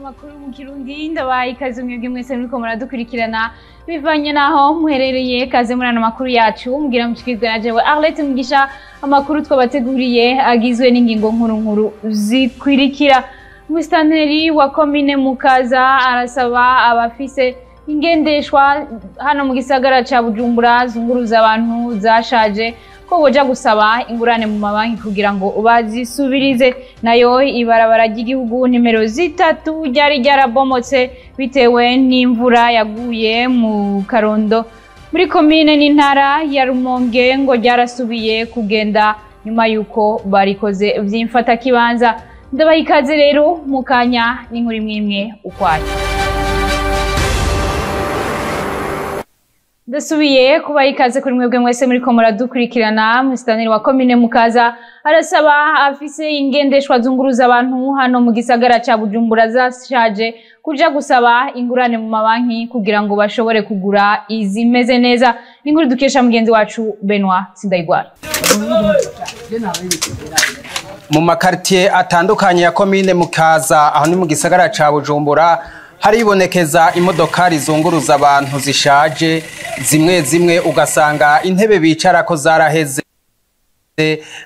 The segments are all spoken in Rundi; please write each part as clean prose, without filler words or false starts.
Amakuru mu Kirundi. Ndabaye ikaze mwebwe mwese muriko muradukurikirana bivanye naho muherereye. Kaze muri ano makuru yacu mugira mushikizwe na jewe Arlette Mugisha. Amakuru twabateguriye agizwe n'ingingo nkuru nkuru zikwirikira. Musitanteri wa komine Mukaza arasaba abafise ingendeshwa hano mu gisagara ca Bujumbura zunguruza abantu zashaje ko boja gusaba ingurane mu mabanki kugira ngo bazisubirize. Nayo ibarabara ry'igihugu nimero 3 ryari ryarabomotse bitewe n'imvura yaguye mu Karondo muri komine n'intara ya Rumonge, ngo ryarasubiye kugenda nyuma yuko barikoze vy'imfata kibanza. Ndabaha ikaze rero mu kanya n'inkuru imwe imwe ukwayo. Ndasubiye kubaha ikaze kuri mwebwe mwese muriko muradukurikirana. Musitanteri wa komine Mukaza arasaba afise ingendeshwa zunguruza abantu hano mu gisagara ca Bujumbura zashaje kuja gusaba ingurane mu mabanki kugira ngo bashobore kugura izimeze neza. N'inkuru dukesha mugenzi wacu Benoit Sindayigwara. Mu makartier atandukanye ya komine Mukaza aho ni mu gisagara ca Bujumbura haribonekeza imodokari zunguruza abantu zishaje, zimwe zimwe ugasanga intebe bicarako zaraheze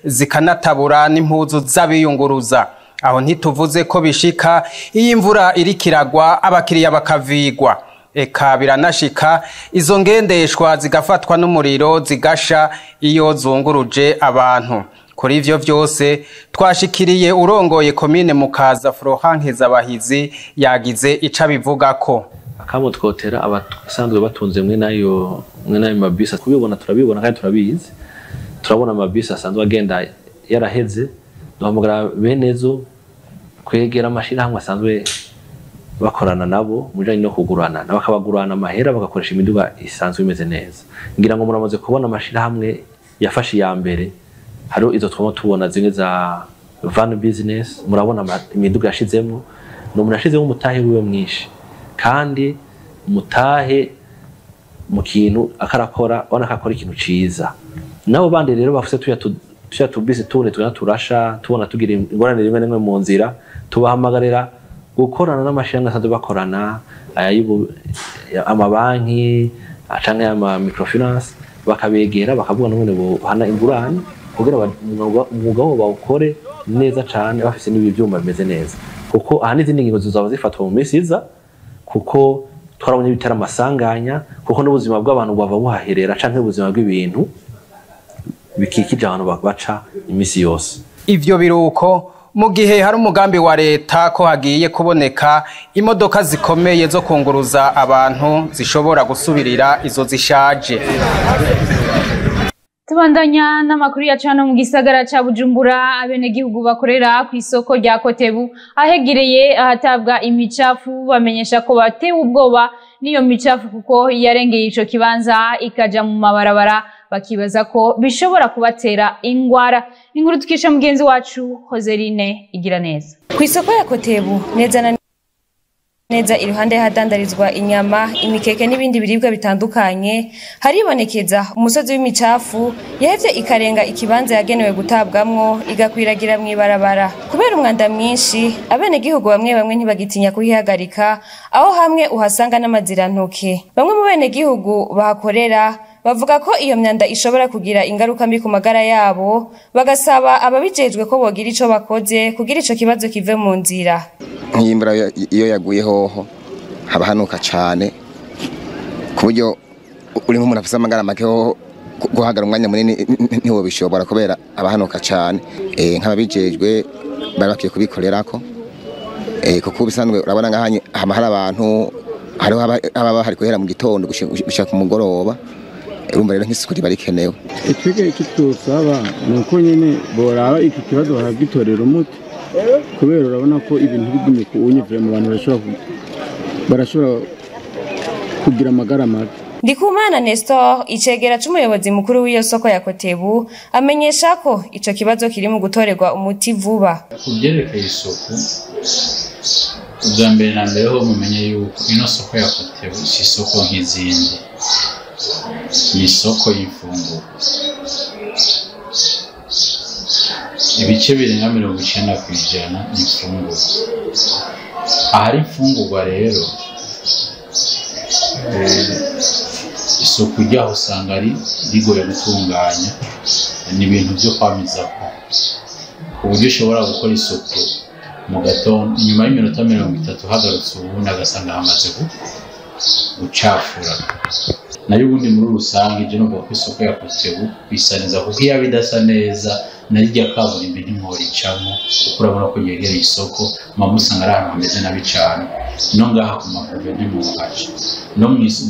zikanatabura n'impuzu z'abiyunguruza. Aho ntituvuze ko bishika iyo imvura irikiragwa abakiriya bakavigwa, eka biranashika izo ngendeshwa zigafatwa n'umuriro zigasha iyo zunguruje abantu. Kuri ivyo vyose twashikiriye urongoye komine Mukaza Florent Nkezabahizi yagize ico abivugako. Akamo twotera abasanzwe batunze mwe nayo mabisi kubibona, turabibona kandi turabizi. Turabona amabisi asanzwe agenda yaraheze, duhamagara benezo kwegera amashirahamwe asanzwe bakorana nabo mujanye no kugurana, bakabagurana amahera bagakoresha imiduga isanzwe imeze neza. Ngira ngo muramaze kubona amashirahamwe yafashe iya mbere, hariho izo twama tubona zimwe za van business, murabona imiduga yashizemo, ni umuntu yashizemo umutahe wiwe mwinshi kandi mutahe mu kintu akarakora, ubona ko akora ikintu ciza. Nabo bandi rero bafise tuya tubisi tune tugana turasha tubona tugira ingorane rimwe rimwe mu nzira, tubahamagarira gukorana n'amashirahamwe asanzwe bakorana, amabanki canke ama microfinance, bakabegera bakavuga none bohana ingurane kugira umwuga wabo bawukore neza cane bafise n'ibi vyuma bimeze neza. Kuko aha n'izindi ngingo zizaba zifatwa mu minsi iza, kuko twarabonye bitera amasanganya, kuko n'ubuzima bw'abantu bwava buhaherera canke ubuzima bw'ibintu bikikije abantu baca imisi yose. Ivyo biruko mu gihe hari umugambi wa leta ko hagiye kuboneka imodoka zikomeye zo kunguruza abantu zishobora gusubirira izo zishaje. Tubandanya n'amakuru yacu hano mu gisagara ca Bujumbura. Abenegihugu bakorera ku isoko rya Kotebu ahegereye ahatabwa imicafu bamenyesha ko batewe ubwoba n'iyo micafu kuko yarengeye ico kibanza ikaja mu mabarabara, bakibaza ko bishobora kubatera ingwara. Inkuru tukisha mugenzi wacu Hoserine igira neza. Ku isoko ya Kotebu neza na neza iruhande hadandarizwa inyama, imikeke n'ibindi biribwa bitandukanye, haribonekeza umusozi w'imicafu yahevye ikarenga ikibanza yagenewe gutabwamwo igakwiragira mw'ibarabara. Kubera umwanda mwinshi, abenegihugu bamwe bamwe ntibagitinya kuhihagarika, aho hamwe uhasanga n'amazirantoke. Bamwe mu benegihugu bahakorera bavuga ko iyo myanda ishobora kugira ingaruka mbi ku magara yabo, bagasaba ababijejwe ko bogira ico bakoze kugira ico kibazo kive mu nzira. Nk'imvura iyo yaguye hoho haba hanuka cane, ku buryo uri nk'umuntu afise amagara make hoho guhagara umwanya munini ntiwobishobora kubera haba hanuka cane. Nk'ababijejwe bari bakwiye kubikorerako, kuko ubisanzwe urabona ngaha hama hari abantu, hariho ababa hari guhera mu gitondo gushika ku mugoroba. Urumva rero nk'isuku riba rikenewe. Twebwe icyo twosaba ni uko nyene boraba iki kibazo bakagitorera umuti, kubera urabona ko ibintu bigumye kuwunyivira mu bantu barashobora kugira amagara mabi. Ndikumana Nestor, icegera c'umuyobozi mukuru w'iyo soko ya Kotebu, amenyesha ko ico kibazo kiri mu gutorerwa umuti vuba. Ku vyerekeye isuku, ubwa mbere na mbere ho mumenye yuko ino soko ya Kotebu si isoko nk'izindi, ni isoko y'imfungurwa. Ibice birenga 90% ni imfungurwa. Ahari imfungurwa rero isuku ryaho usanga ari rigoye gutunganya, ni ibintu byo kwamizako ku buryo ushobora gukora isuku mu gatondo, inyuma y'iminota 30 hagarutse ubundi agasanga hamaze gucafura. Nayo ubundi muri rusange ibyo no ku isoko ya Kotebu bisa neza, kuko iyo bidasa neza na rijya kaburimbo ntimworicamo, kuko urabona ko yegereye isoko mama usanga ari ahantu hameze nabi cyane, no ngaha ku mapave ntimuhaca,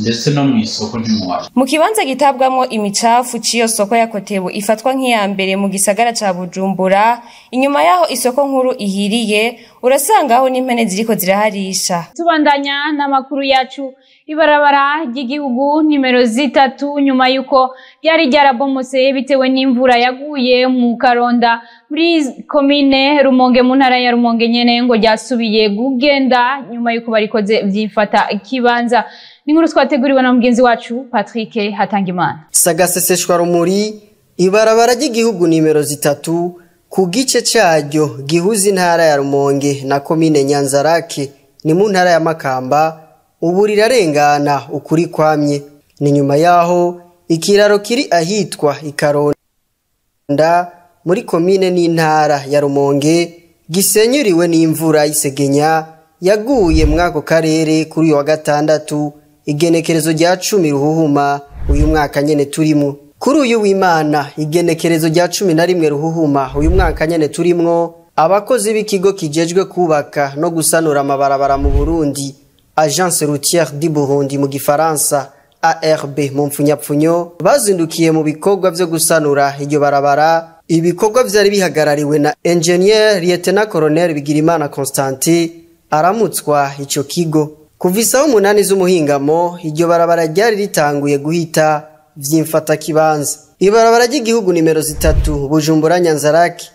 ndetse no mu isoko ntimuhaca. Mu kibanza gitabwamwo imicafu c'iyo soko ya Kotebu ifatwa nk'iya mbere mu gisagara ca Bujumbura, inyuma yaho isoko nkuru ihiriye urasangaho n'impene ziriko ziraharisha. Tubandanya n'amakuru yacu. Ibarabara ry'igihugu nimero 3 nyuma yuko ryari ryarabomotse bitewe n'imvura yaguye mu Karonda muri komine Rumonge mu ntara ya Rumonge nyene, ngo ryasubiye kugenda nyuma yuko barikoze vyifata kibanza. Ni inkuru twateguriwe na mugenzi wacu Patrick Hatangimana. Sagaseseshwa rumuri ibarabara ry'igihugu nimero 3 ku gice caryo gihuza intara ya Rumonge na komine Nyanzarake ni mu ntara ya Makamba ubu rirarengana ukuri kwamye. Ni nyuma yaho ikiraro kiri ahitwa Ikaronda muri komine n'intara ya Rumonge gisenyuriwe n'imvura y'isegenya yaguye mwako karere kuri uyu wa gatandatu igenekerezo rya 10 ruhuhuma uyu mwaka nyene turimo. Kuri uyu w'Imana igenekerezo rya 11 ruhuhuma uyu mwaka nyene turimwo, abakozi b'ikigo kijejwe kubaka no gusanura amabarabara mu Burundi, Agence routière du Burundi mu gifaransa ARB mu mfunyapfunyo, bazindukiye mu bikorwa vyo gusanura iryo barabara. Ibikorwa vyari bihagarariwe na Engineer Lieutenant Colonel Bigirimana Constantin aramutswa ico kigo. Kuva isaha 8 z'umuhingamo iryo barabara ryari ritanguye guhita vyimfata kibanza. Ibarabara ry'igihugu nimero 3 Bujumbura Nyanzarake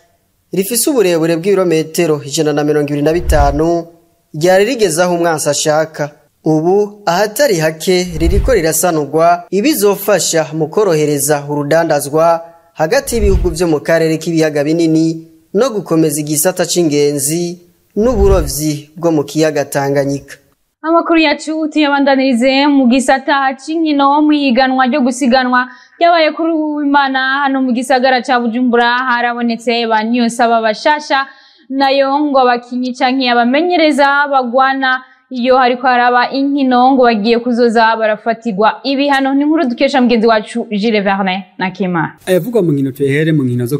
rifise uburebure bw'ibirometero 125 ryari rigezaho umwansi ashaka. Ubu ahatari hake ririko rirasanurwa, ibizofasha mu korohereza urudandazwa hagati y'ibihugu vyo mu karere k'ibiyaga binini no gukomeza igisata c'ingenzi n'uburovyi bwo mu kiyaga Tanganyika. Amakuru yacu tuyabandanirize mu gisata c'inkino. Mu higanwa ryo gusiganwa ryabaye kuri Uwimana hano mu gisagara ca Bujumbura harabonetse ba Niyonsaba bashasha, nayo ngo abakinyi canke abamenyereza bagwana iyo hariko haraba inkino ngo bagiye kuzoza barafatirwa ibihano. Ni inkuru dukesha mugenzi wacu Gilles Vernet na Kima. Ayavugwa mu nkino tuhere mu nkino zo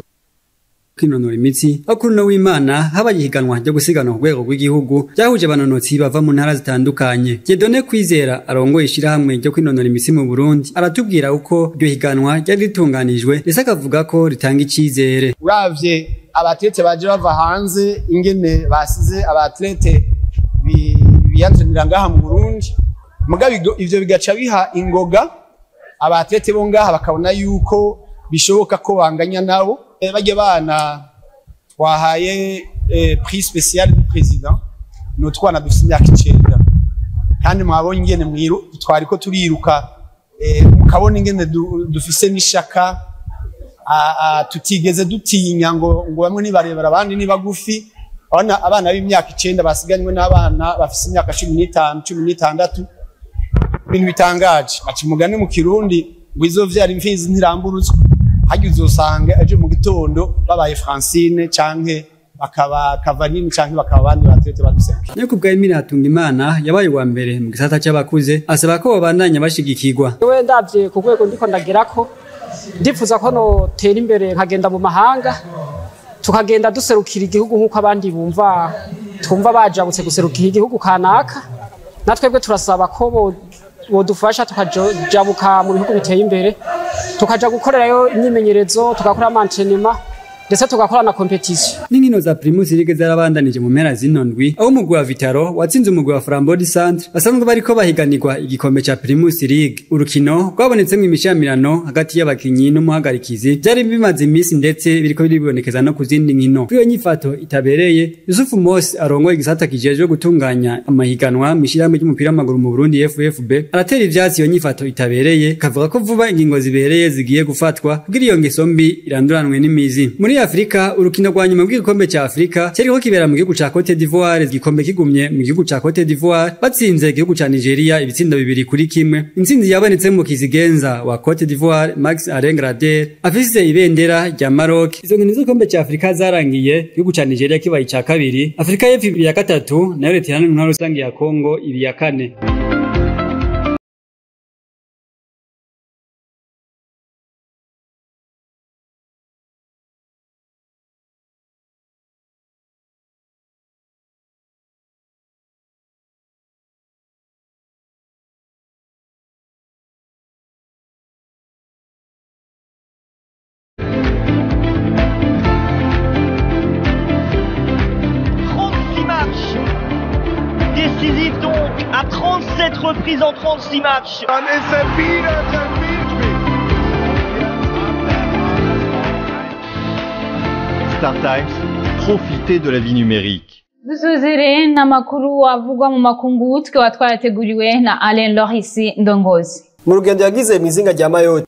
kwinonora imitsi, aho kuri uno w'Imana habaye ihiganwa ryo gusiganwa ku rwego rw'igihugu ryahuje abanonotsi bava mu ntara zitandukanye. Dieudonné Kwizera arongoye ishirahamwe ryo kwinonora imitsi mu Burundi aratubwira uko iryo higanwa ryari ritunganijwe, ndetse akavuga ko ritanga icizere. Uravye abatlete baje bava hanze ingene basize abatlete biyanzanira ngaha mu Burundi, mugabo ivyo bigaca biha ingoga abatlete bo ngaha bakabona yuko bishoboka ko banganya nabo. Bajya bana twahaye prix spécial du président ni utwana dufite imyaka 9, kandi mwabonye ingene twariko turiruka, mukabona ingene dufise n'ishaka, tutigeze dutinya ngo bamwe ni barebare abandi ni bagufi. Abana b'imyaka 9 basiganywe n'abana bafise imyaka 15 16, ibintu bitangaje. Baca umugani mu Kirundi ngo izovyara imfizi ntiramburutswe, harya uzosanga ejo mu gitondo babaye Francine canke bakaba Kavanini canke bakaba abandi batlete baduserukiye. Nayo kubwa Emile Hatungimana yabaye uwa mbere mu gisata c'abakuze, asaba ko babandanya bashigikirwa. Wewe ndavye ku rwego ndiko ndagerako, ndifuza ko notera imbere nkagenda mu mahanga, tukagenda duserukira igihugu nk'uko abandi bumva twumva bajabutse guserukira igihugu kanaka. Natwebwe turasaba ko bodufasha tukajabuka mu bihugu biteye imbere, tukaja gukorerayo imyimenyerezo, tugakora amantenema ndetse tugakora na competition. N'inkino za Primus League zarabandanije mu mpera zino ndwi, aho umugwi wa Vitaro watsinze umugwi wa Flambeau du Centre basanzwe bariko bahiganirwa igikombe ca Primus League. Urukino rwabonetsemwo imishamirano hagati y'abakinyi n'umuhagarikizi byari bimaze iminsi ndetse biriko biribonekeza no ku zindi nkino. Kuri iyo nyifato itabereye, Yusufu Mose arongoye igisata kijejwe gutunganya amahiganwa mw'ishirahamwe ry'umupira w'amaguru mu Burundi FFB aratera ivyatsi iyo nyifato itabereye, kavuga ko vuba ingingo zibereye zigiye gufatwa kugira iyo ngeso mbi iranduranwe n'imizi. Muri Afrika, urukino rwa nyuma rw'igikombe ca Afrika cyariko kibera mu gihugu ca Cote d'Ivoire, igikombe kigumye mu gihugu ca Cote d'Ivoire, batsinze igihugu ca Nigeria ibitsindo 2-1. Intsinzi yabonetse mu kizigenza wa Cote d'Ivoire Max Alain Gradel afise ibendera rya Maroc. Izo nkino z'igikombe ca Afrika zarangiye igihugu ca Nigeria kibaye ica kabiri, Afrika y'Epfo ibi ya gatatu, nayo Leta Iharanira Intwaro Rusangi ya Congo ibi ya kane. Décisif donc à 37 reprises en 36 matchs. Star Times, profitez de la vie numérique. Dusozere n'amakuru avugwa mu makungu tukaba twarateguriwe na Alain Loris Ndongozi. Mu rugendo yagize mw'izinga rya Mayotte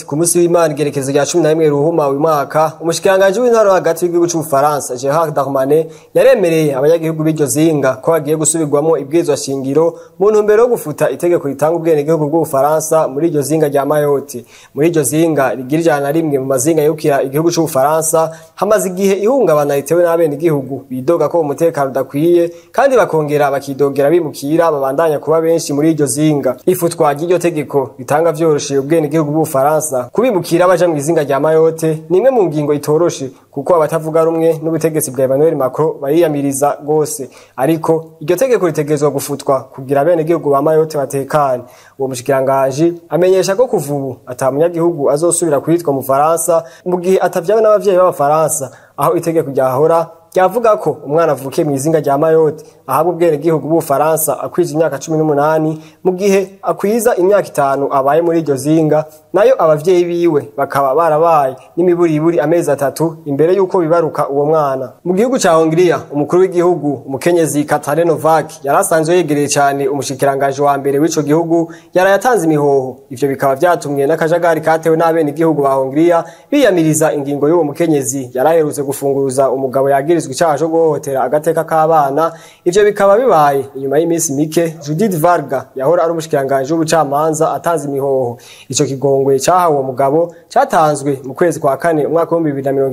ku munsi w'Imana igerekezo rya 11 Ruhuma uyu mwaka, umushikiranganji w'intwaro hagati w'igihugu c'Ubufaransa Gerard Darmanin yaremereye abanyagihugu b'iryo zinga ko hagiye gusubirwamo ibwirizwa shingiro mu ntumbero yo gufuta itegeko ritanga ubwenegihugu bw'Ubufaransa muri iryo zinga rya Mayotte. Muri iryo zinga rigira 101 mu mazinga yukira igihugu c'Ubufaransa, hamaze igihe ihungabana ritewe n'abenegihugu bidoga ko umutekano udakwiye, kandi bakongera bakidogera bimukira babandanya kuba benshi muri iryo zinga. Ifutwa ry'iryo tegeko ritanga vyoroshe ubwenegihugu bw'Ubufaransa kubimukira baja mu izinga rya Mayotte nimwe mu ngingo itoroshe, kuko abatavuga rumwe n'ubutegetsi bwa Emmanuel Macron bariyamiriza gose, ariko iryo tegeko ritegerezwa gufutwa kugira bene gihugu ba Mayotte batekane. Uwo mushikiranganji amenyesha ko kuva ubu ata munyagihugu azosubira kwitwa mu Faransa mu gihe atavyawe n'abavyeyi b'Abafaransa, aho itegeko ryahora ryavuga ko umwana avukiye mu izinga rya Mayotte ahabwa ubwenegihugu bw'Ubufaransa akwije imyaka 18, mu gihe akwiza imyaka 5 abaye muri iryo zinga, nayo abavyeyi biwe bakaba barabaye n'imiburiburi amezi 3 imbere yuko bibaruka uwo mwana. Mu gihugu ca Hongria, umukuru w'igihugu umukenyezi Katalin Novak yarasanzwe yegereye cyane umushikiranganji wa mbere w'ico gihugu, yarayatanze imihoho. Ivyo bikaba vyatumwe n'akajagari katewe n'abenegihugu ba Hongria biyamiriza ingingo y'uwo mukenyezi yaraherutse gufunguruza umugabo yagirizwa icaha co guhohotera agateka k'abana. Ivyo bikaba bibaye inyuma y'iminsi mike Judith Varga yahora ari umushikiranganji w'ubucamanza atanze imihoho. Ico kigongwe cahawe uwo mugabo catanzwe mu kwezi kwa kane umwaka wa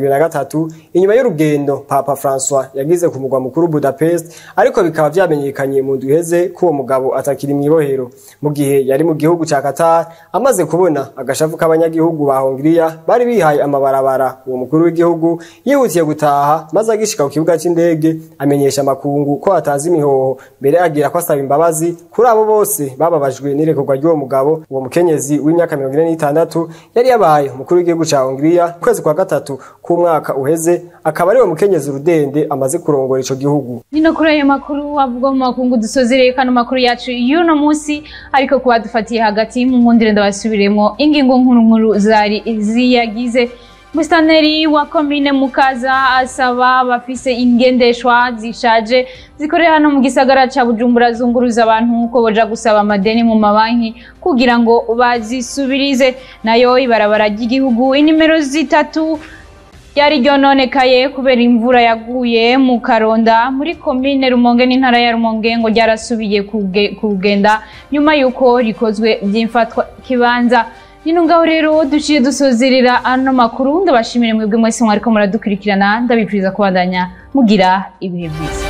2023 inyuma y'urugendo Papa François yagize ku mugwa mukuru Budapest, ariko bikaba vyamenyekanye mu ndwi iheze ko uwo mugabo atakiri mw'ibohero mu gihe yari mu gihugu ca Qatar amaze kubona agashavu k'abanyagihugu ba Hongria bari bihaye amabarabara. Uwo mukuru w'igihugu yihutiye gutaha maze agishika ku kibuga c'indege amenyesha amakungu ko atazi imihoho, mbere agira ko asaba imbabazi kuri abo bose bababajwe n'irekorwa ry'uwo mugabo. Uwo mukenyezi w'imyaka 46 yari yabaye umukuru w'igihugu ca Hongria kwezi kwa gatatu k'umwaka uheze, akaba ari we mukenyezi rudende amaze kurongora ico gihugu. Nino kuri ayo makuru avugwa mu makungu dusozereye kano makuru yacu y'uno munsi, ariko kuba dufatiye hagati mu nkundire ndabasubiremo ingingo nkuru nkuru zari ziyagize. Mustaneri wa komine Mukaza asaba bafise ingendeshwa zishaje zikorera hano mu gisagara ca Bujumbura zunguruza abantu ko boja gusaba amadeni mu mabanki kugira ngo bazisubirize. Nayo ibarabara ry'igihugu inimero 3 ryari ryononekaye kubera imvura yaguye mu Karonda muri komine Rumonge n'intara ya Rumonge ngo ryarasubiye kugenda nyuma yuko rikozwe by'imfatwa kibanza. Nino ngaho rero duciye dusozerera ano makuru, ndabashimire mwebwe mwese mwariko muradukurikirana, ndabipfuriza kubandanya mugira ibihe byiza.